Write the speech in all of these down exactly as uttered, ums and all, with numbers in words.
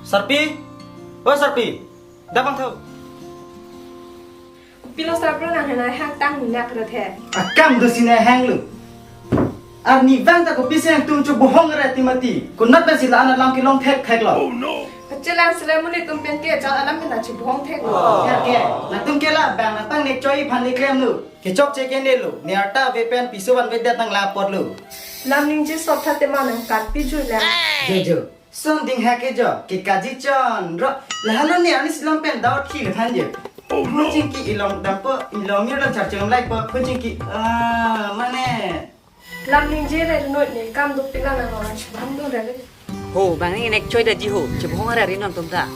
Sarpi, o Sarpi, dak vangthu. Pilo Sarpi, nang henai hang tang minak rothe. Akam do sina hang lu. Arni vang ta kopisi nangtum chebohong ra ti mati. Konat pensi la-an alam kelong thekthek lo. Pachelang sila monit atum pen ke chal alam pen ta chebohong thek lo. Ya ke, nangtum ke la bang nangpangnek choi aphan le klem lo. Kechokche ke ne lo. Ne arta ave pen piso vanvedet nang la apot lo. Lam ningje sop tha tema nang karpi jui lang. Jo jo. Son ding ha ke jo, ke kaji chon ro. Lahelo ne ani silong pen daut khi le than je. Phun chingki ilong dampo, ilong mir dam char chong lai po, phun chingki. Ah, mane. Lam ningje re noi ne kam duk pila nang lo, chibam do re. Ho, bang ne nek choi da ji ho, chebohong ra ri non tum ta.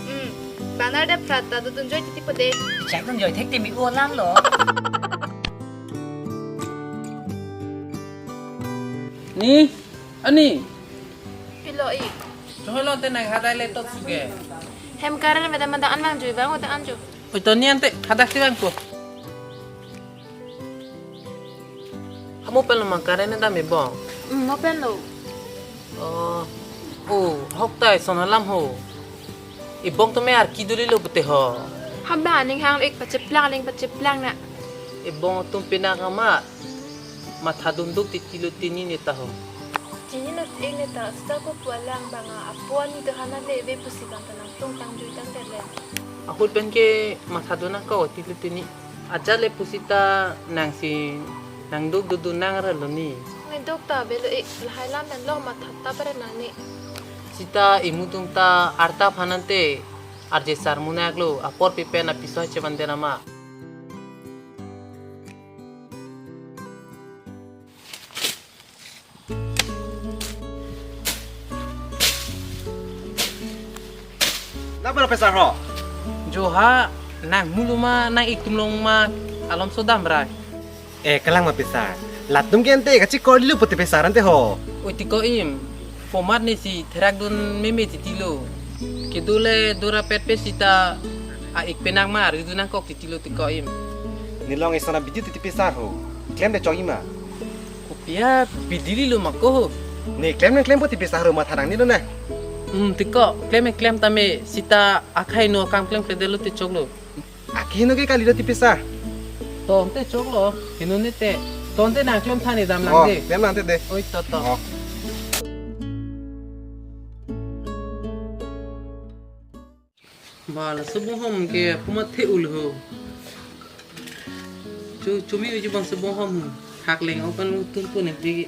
Hmm, bang nar da prat ta do dun joi titi pade. Chak dun joi thek timi o lam lo. Ni, ani. Pilo ik. Choi lo te nang hadak le tot suge. Hem karen me da manda an vang jui bang, o ta an jo. Oi to ni ante hadak si vang ko. Amo pen lo mang karen ne dam ebong. Hmm, mo pen lo. Oh. Oh, hok tai son alam ho. Ebong to me arki duli lo pute ho. Haba ning hang ik pacheplang ling pacheplang na. Ebong atum pina kama. Matha dunduk titi lo tini ne ta ho. Tini lo ik ne ta sita ko pualang bang a apo ani to hana le ve pusi bang ta nangtong tang jui tang tele. Ahut pen ke matha dun nang ko titi lo tini. Ajat le pusita nangsi nangduk dudu nang ra lo ni. Ngai duk ta velo ik lahai lam pen lo matha ta pare nang ni. Sita imu tum ta arta phanante arje sar munak lo apor pipen apiso chevan den ama. Napa na pesar ho? Jo ha, nang mulu ma, nang ik tum long ma, alom so dam rai. Eh, kalang ma pesar. Latum ke ante kachikor dilo pute pesar ante ho. Oi tiko im, format ne si therak dun meme titi lo. Kedo le dora pet pe sita a ik penang ma, ri dun nang kok titi lo tiko im. Ne long eson a bidi titi pesar ho. Klem de chok ima. Kopi a bidi lo ma ko ho. Ne klem ne klem po ti pesar ho matha nang ni lo na. Hmm, tiko, klem klem tame sita akhai no kam klem kle de lo te chok lo. Akhi no ke kali lo ti pesar. Ton te chok lo, hino ne te. Ton te nang klem tha ne dam lang. Oh, de. Klem lang te de. Oi to to. Oh. Ba laso bohom ke puma the ul ho. Chu chumi uji bang so bohom ho. Hak leng open lu tum pu ne di.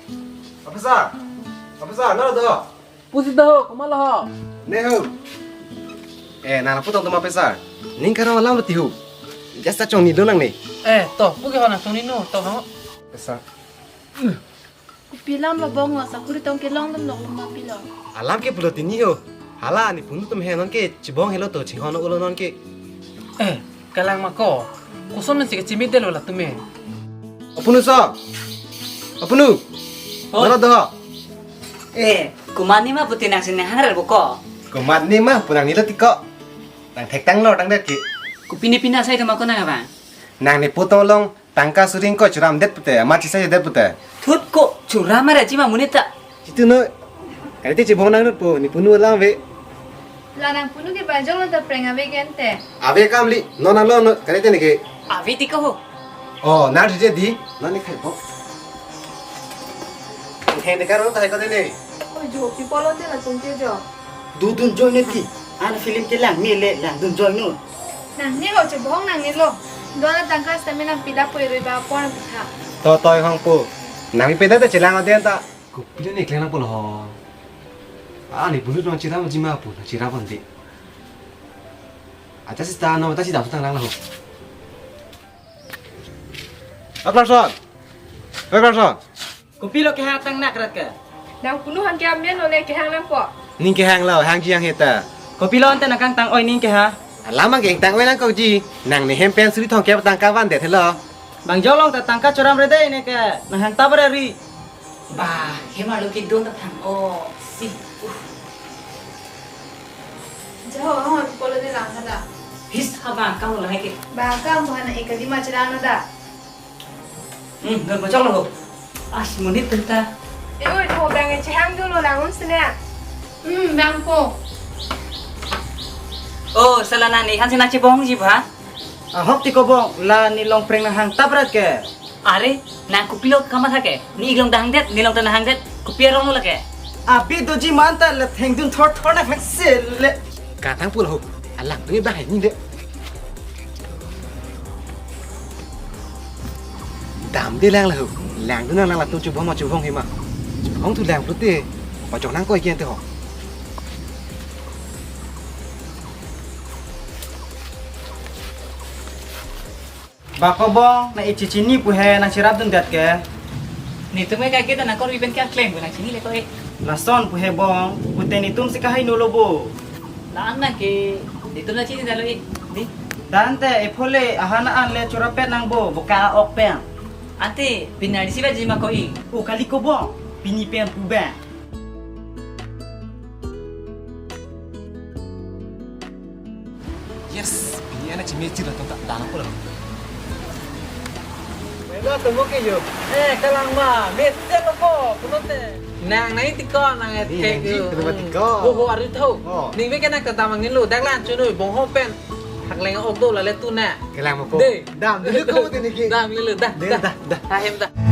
Officer, officer, na do. Pusi do ho, komat lo ho. Ne ho. Eh, na pu tong tuma officer. Ning karong alam lo ti ho. Jasa chong ni do nang ne. Eh, to, pu ke ho na chong ni no, to ho. Officer. Kopi lam lo bong lo sakuri tong kelong dam lo ma pilo. Alam ke pulo tini ho. Hala ne punu tum he non ke chibong helo to chihon ulo non ke. Eh, kalang ma ko. Koson men si ke chimit de lo la tume. Apunu so. Apunu. Oi. Nara do. Eh, komat ni ma puti nang sini hangar bo ko. Komat ni ma punang ni lo tiko. Nang thek tang lo tang det ke. Kopi ne pina sai to ma ko nang abang. Nang ne pu tong long. Tangka suring ko churam det pute, ama chisa det pute. Thut ko churam ara chima monit ta. Chitu no. Kali te chibong nang nut po, ne punu alam ave. La nang punu ke bajong lo ta preng ave gente. Ave kam li, non alo no, kali te ne ke. Ave ti ko ho. Oh, na je di, non ne khai po. He ne karo ta hai ko de ne. Oi jo, pi polo te la tum ke jo. Dudun join ne ti. An film ke lang ni le lang dun join no. Nang ni ho chibong nang ni lo. Dona tangka stamina pida poi rui ba pon tha. To toi hong po. Nang mi peda ta chelang aden ta. Ko pida ne kleng lang po lo ho. Ah, ne bulu dong chira mo jima po, chira pon de. Acha sita no ta sita tang lang lo ho. Aklarson. Aklarson. Kopi lo kehang tang nak rat ke? Nang punu han ke amen lo le kehang nang po. Ning kehang lo, hang jiang heta. Kopi lo ante nang kang tang oi ning keha. Alam ang keng tang oi nang kok ji. Nang ne hem pen suri thong ke tangka van det helo. Bang jolong ta tangka churam re dei ne ke nang hang ta bare ri. Bah, hem arlo ke don ta phang o si. Uh. Jo, ho, polo de lang hada. His ha bang kang lo hai ke. Bang kang buhan ekadi ma chelang no da. Hmm, nor bocok lo. As monit penta. Eh, oi, ho bang e chehang dulu lang un sene. Hmm, bang po. Oh, sala nang ne hansi nangchebongji ba? Ahok ti kobong, la ne longpreng nanghang taprat ke. Are, nang kopilo kamatha ke? Ne ik along ta hangdet, ne along ta nanghangdet, kopi arong lo lake? Abi doji ma anta le thengdun thorthor nanghangse le. Katang pula ho, alangdun bang hai ni de. Damde lang la ho, langdun nang, nang latum chubong ma chubong hima. Chubong tu lang pulote, pajok nangkoi kian te ho. Ba kobong, nang ik chechini pu he nangcherapdundet ke? Netum ke kaike ta nangkorbi pen ke akleng pu nangchini le ko e. Lason pu he bong, pute netum si kahai nolo bo. La-an nang ke, netum nangchini dalo e, di. Tangte, ephole, ahan an le chorapet nang bo, bo ka ok pen. Ante, pini arnisi ba jima ko e. O kali kobong, pini pen pu ba. Yes, pini anak cimi cil atau tak dalam pula. Welo temu ke yo. Eh, kalang ma, met te lo ko, pulote. Nang nai tiko, nang et Ni ke nang ji, yo. Temu tiko. Bo ho ari tho. Oh. Ning be ke nang ta damang ni lo, dak lan chunui, bong ho pen. Hak leng ok do la le tu na. Kalang ma ko. De. Dam, dulu ko tini ki. Dam lele, dah, De, dah. Dah, dah. Hahem dah.